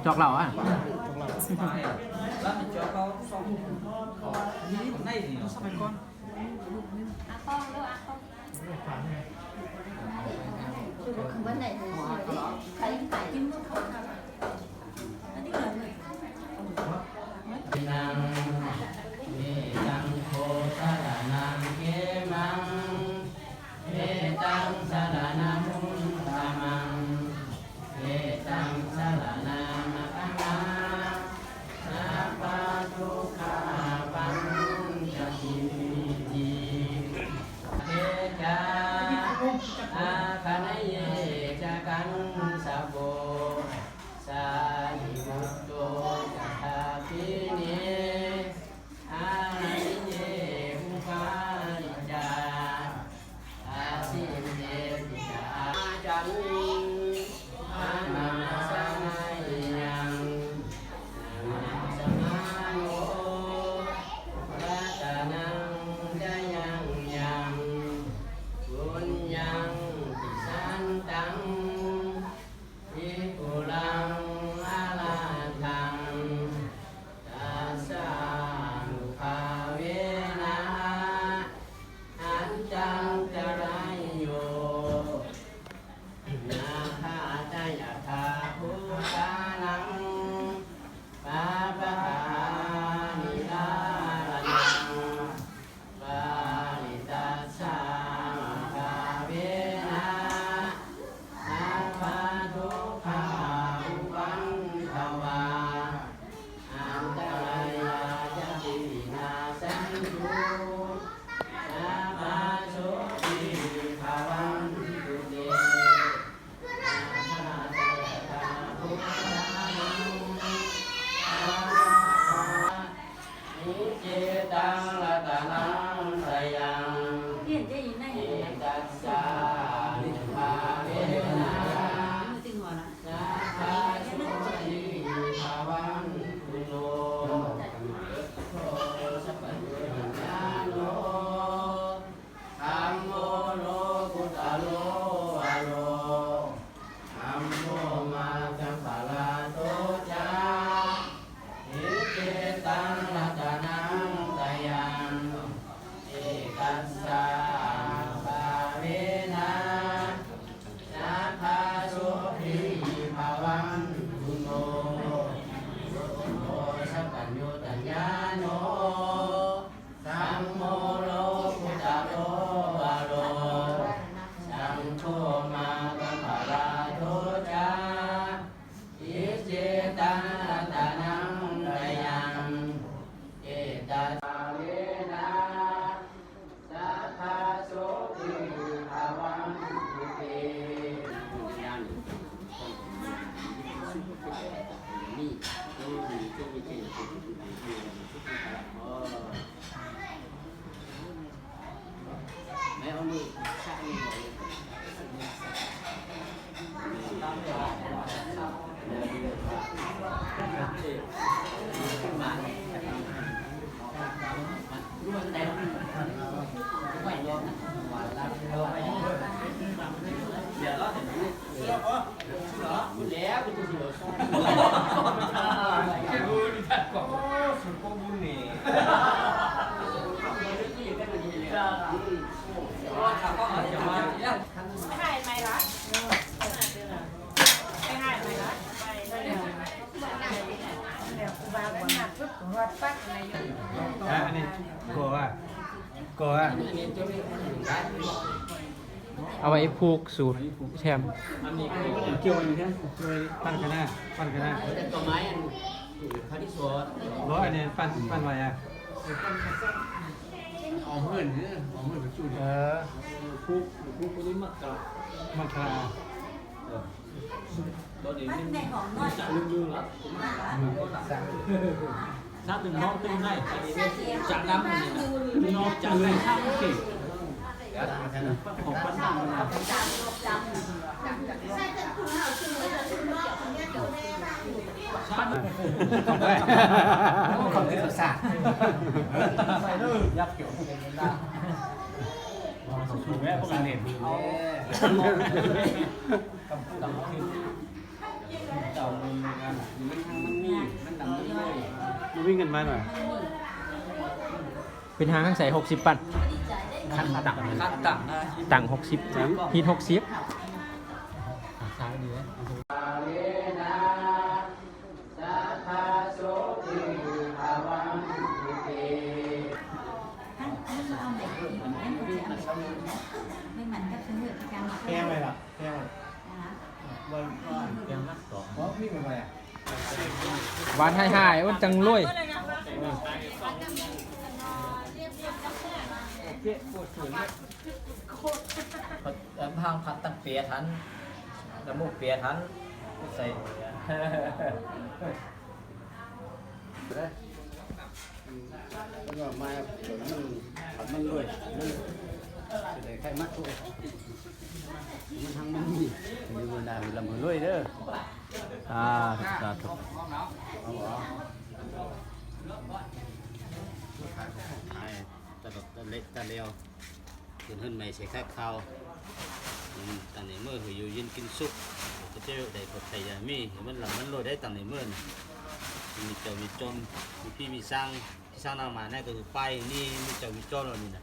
ຈອກເຫຼົ້າອະ. ອັນນີ້ກໍວ່າ ກໍວ່າ ເອົາໄວ້ຜູກສູດແຖມ ອັນນີ້ກໍກ່ຽວໄວ້ນີ້ແຖມ ໄວ້ປັ້ນຄະນ້າ ປັ້ນຄະນ້າ ແຕ່ດອກໄມ້ອັນ ບໍ່ ອັນນີ້ປັ້ນ ປັ້ນໄວ້ອະ ອອມເຮືອນເດີ ອອມເຮືອນໄປຈູດ ເອີ ຜູກ ຜູກ ອັນນີ້ມັກກະ ມັກກະ ເອີ ເຈົ້າເບິ່ງນຳກັນ ມັນ ມີເງິນມາໜ້ອຍ ເປັນຫາງໃສ ຫົກສິບ ປັນ ຄັນຕັງ ຄັນຕັງ ຕັງ ຫົກສິບ ຮີດ ຫົກສິບ ອ່າ ທາງດີເດ້. ແພງໄວ້ລະ ແພງໄວ້ ບໍ່ ບໍ່ ຫວານໃຫ້ຫາຍ ມັນຈັ່ງລວຍ. ເອີ ທາງຜັດຕັງເປຍທັນ ລະໝູກເປຍທັນ ໃສ່ ເອີ ມາ ມັນ ມັນລວຍ ມັນຊິໄດ້ໄຂມັນໂຕ ມັນທັງມັນມີ ມີບັນດາລຳລວຍເດີ. ສາທຸ ສາທຸ ເອົາ ເອົາ ຂາຍຕະຫຼອດຕະເລະຕະແລວ ຂຶ້ນເຮືອນໃໝ່ໃສ່ຄາບຂາວ ອືມ ຕັ້ງໃນມື້ໃຫ້ຢູ່ເຢັນກິນສຸກ ເຈົ້າໃດກໍໄປຢ່າມີ ໃຫ້ມັນລຳມັນລວຍໄດ້ຕັ້ງໃນມື້ນະ ມີເຈົ້າມີໂຈມ ມີຜີມີສາງ ທີ່ສ້າງນາງມານັ້ນກໍຄືປ້າຍນີ້ ມີເຈົ້າມີໂຈມແລ້ວນີ້ນະ.